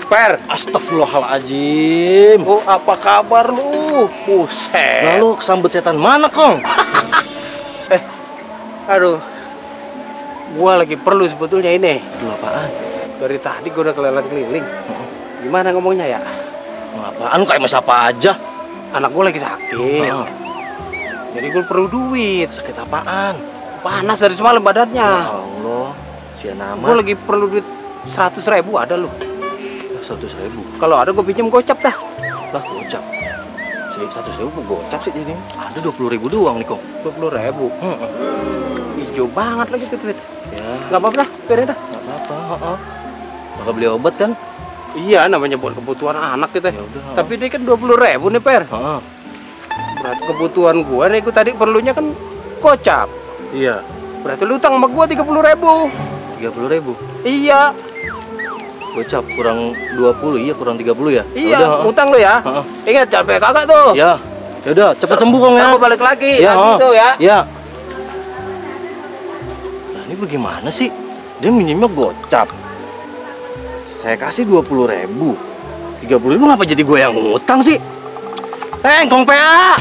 Per. Astagfirullahaladzim. Oh, apa kabar lu? Buset. Lalu kesambet setan mana, Kong? Aduh. Gua lagi perlu sebetulnya ini. Lu apaan? Dari tadi gua udah keliling-keliling. Gimana ngomongnya ya? Apaan? Kayak mas apa aja? Anak gua lagi sakit. Jadi gua perlu duit. Sakit apaan? Panas dari semalam badannya. Ya Allah, sia nama. Gua lagi perlu duit 100.000 ada lu. 100.000. Kalau ada gua pinjem gocap dah. Lah gocap. 100.000 gocap sih ini. Ada 20.000 doang nih, Kong. 20.000. Hijau banget lagi tuh duit. Ya, Nggak apa-apa dah, biarin dah. nggak apa-apa. Bakal beli obat kan? Iya, namanya buat kebutuhan anak kita. Ya udah. Tapi ini kan 20.000 nih, Per. Heeh. Berarti kebutuhan gua nih, gua tadi perlunya kan gocap. Iya. Berarti lu utang sama gua 30.000. 30.000. Iya. Gocap kurang 20, iya kurang 30 ya? Iya, Udah, utang lu ya. Heeh. Ingat capek kakak tuh. Ya. Ya udah, cepet sembuh, Kong ya. Aku balik lagi. Ya, Nanti tuh ya. Ya. Nah, ini bagaimana sih? Dia minimnya gocap. Saya kasih 20.000. 30.000 ngapa jadi gue yang ngutang sih? Kong PA.